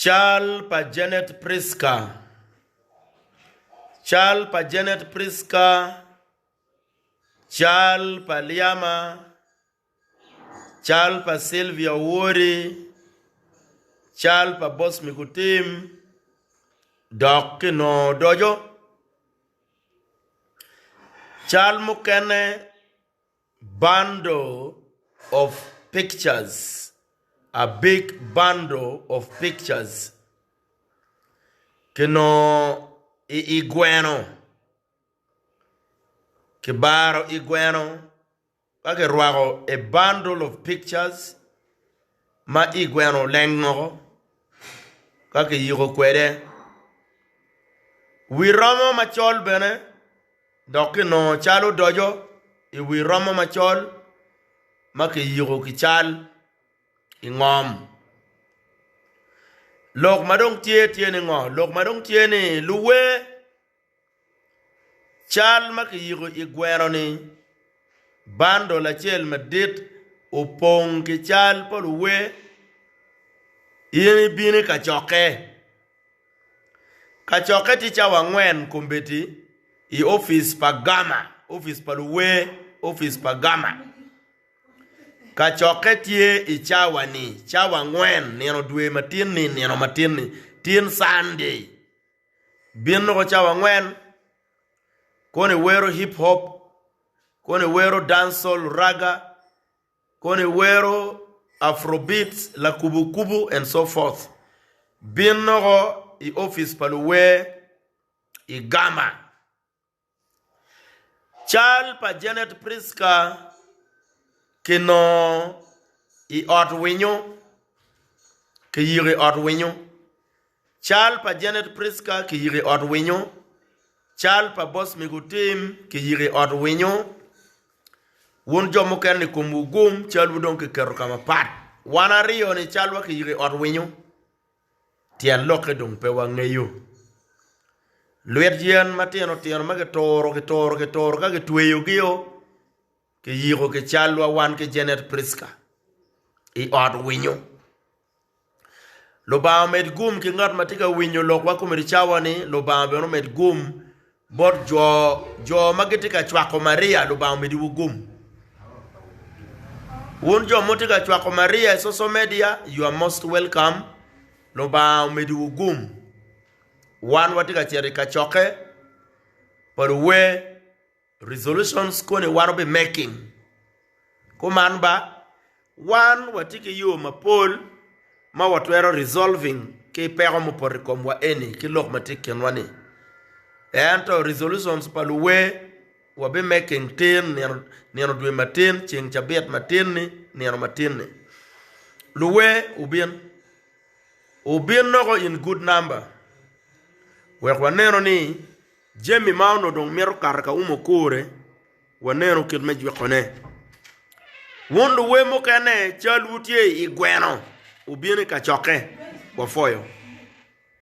Cal pa Janet Prisca Cal pa Janet Prisca Cal pa Lyama Cal pa Sylvia Owori Cal pa Bosmic Otim dok kinongo odoco Cal mukene Bundle of pictures, a big bundle of pictures kinongo i gweno kibaro i gweno ka kirwako a bundle of pictures ma i gweno oleng woko ka kiyiko kwede wi romo macol bene Dok kinongo cal odoco i wi romo macol ma kiyiko ki cal i ngom. Lok ma dong tye tye ni ngo? Lok ma dong tye ni luwer cal ma kiyiko i gweno-ni bandol acel madit opong ki cal pa luwer in ibino i kacokke. Kacokke tye cawa angwen kombeddi i opic pa gama, opic pa luwer, opic pa gama. Kacokke tye i cawa-ni, cawa angwen nino dwe matin-ni, nino matin-ni, tin Candi. Bin loko cawa angwen, kono iwero hip hop, kono iwero dancehall, ragga, Kono iwero Afrobeats, lakubukubu and so forth. Bin noko i opic pa luwer i Gama. Cal pa Janet Prisca kinongo i ot winyo, kiyiko i ot winyo. Cal pa Janet Prisca kiyiko i ot winyo. Cal pa Bosmic Otim kiyiko i ot winyo. Wun jo mukene-ni komwu gum, calwu dong kiketo ka mapat. Wan aryo-ni calwa kiyiko i ot winyo, tyen lokke dong pe wangeyo. Lwit yen matino tino ma kituro, kituro, kituro ka kitweyogio, kiyiko ki calwa wan ki Janet Prisca i ot winyo. Lubanga omed gum ki ngat ma tye ka winyo lokwa kome i cawa-ni, Lubanga bene omed gum bot jo jo ma gitye ka cwako Maria, Lubanga omediwu gum. Wun jo ma wutye ka cwako Maria i social media, you are most welcome. Lubanga omediwu gum. Wan watye ka cito i kacokke pa luwer. Resolutions koni wan obi making kuman ba wan watye ki yo mapol ma watwero resolving ki peko mupoto i komwa eni ki lok ma tye i kinwa ni ento resolutions pa luwer wabi making tin nino dwe matin ceng cabit matin ni nino matin ni luwer obin obin noko in good number wek waneno ni Jami ma onongo dong mito kato ka umo kore, wanenu kit me jwikone. Wun luwer mukene calwu tye i gweno, wubino i kacokke, wapwoyo.